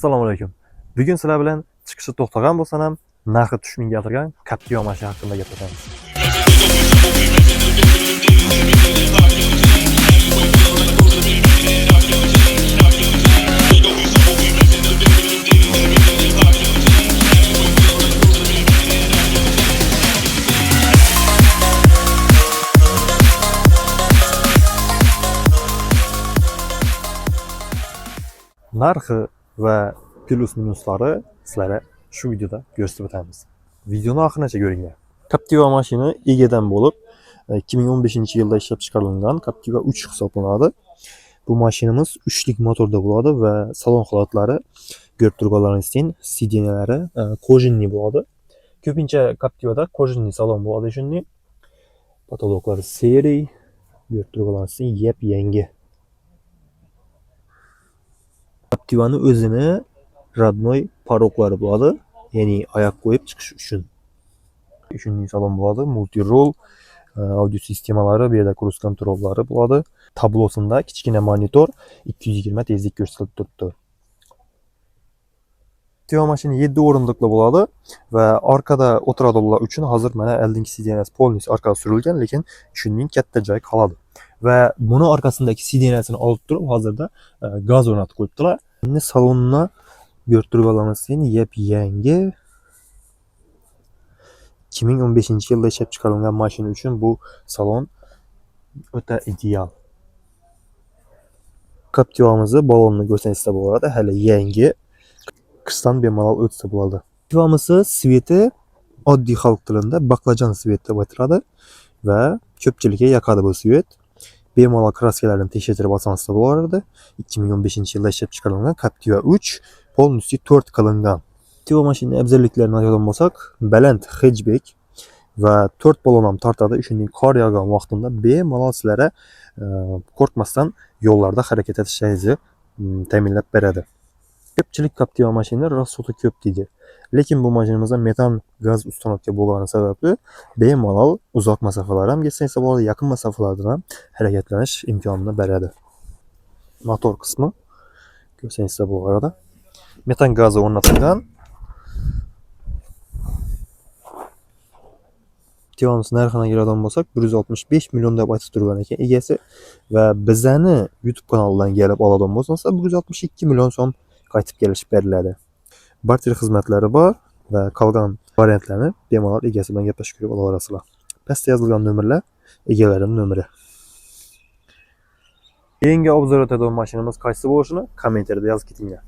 Assalomu alaykum. Bugun sizlar bilan chiqishi to'xtagan bo'lsa ham narxi 3000 ga o'tirgan Captiva mashina haqida gaplashamiz. Narxi va plus minuslari sizlarga shu videoda ko'rsatib o'tamiz. Videoni oxirigacha ko'ringlar. Captiva mashina egadan bo'lib, 2015-yilda ishlab chiqarilgan Captiva 3 hisoblanadi. Bu mashinamiz 3lik motorda bo'ladi va salon holatlari ko'rib turganlaringizdek сиденья lari кожаный bo'ladi. Ko'pincha Captiva'da кожаный salon bo'ladi shunday. Потолок lari серый, ko'rib turganlaringizdek yap-yangi. Captiva'ni o'zini родной порог lari bo'ladi, ya'ni oyoq qo'yib chiqish uchun. Shunday salon bo'ladi, multi-rol, audio sistemalari, bu yerda cruise control'lari bo'ladi. Tablosida kichkina monitor 220 tezlik ko'rsatib turibdi. Captiva mashina 7 o'rindiqli bo'ladi va orqada o'tiradiganlar uchun hozir mana oldingi сиденья si полностью orqaga surilgan, lekin shunning katta joy qoladi. Va buni orqasidagi сиденья sini olib turib hozirda gaz o'rnatib qo'yibdilar. Endi salonni ko'rib turganlaringizdek yap-yangi 2015-yilda ishlab chiqarilgan mashina uchun bu salon o'ta ideal. Captiva'mizni balonni ko'rsangizlar bo'ladi, hali yangi. Qishdan bemalol o'tsa bo'ladi. Captiva'mizni цвет i oddiy xalq tilida baqlajon цвет deb aytiladi va ko'pchilikka yoqadi bu цвет. Bemalol краска larini tekshirtirib olsangizlar bo'lardi. 2015-yilda ishlab chiqarilgan Captiva 3 полностью 4 qilingan. Captiva mashina afzalliklarini aytadigan bo'lsak, baland hatchback va 4 balon ham tortadi. Shunday qor yog'gan vaqtida bemalol sizlarga qo'rqmasdan yo'llarda harakat etishingizni ta'minlab beradi. Ko'pchilik Captiva mashina расход i ko'p deydi. Lekin bu mashinamizda metan gaz установка bo'lgani sababli bemalol uzoq masofalar ham ketsangiz bo'ladi, yaqin masofalardan ham harakatlanish imkonini beradi. Motor qismi ko'rsangizlar bo'ladi. Metan gazi o'rnatilgan. Captiva'miz narxini keladigan bo'lsak, 165 million deb aytib turgan ekan egasi va bizani YouTube kanalidan kelib oladigan bo'lsangiz 162 million so'm qaytib kelishib beriladi. Barter xizmatlari bor va qolgan variantlarni bemalol egasi bilan gaplashib ko'rib olaverasizlar. Pastda yozilgan nomerlar egalarining nomeri. Keyingi obzor etadigan mashinamiz qaysi bo'lishini kommentariyada yozib ketinglar.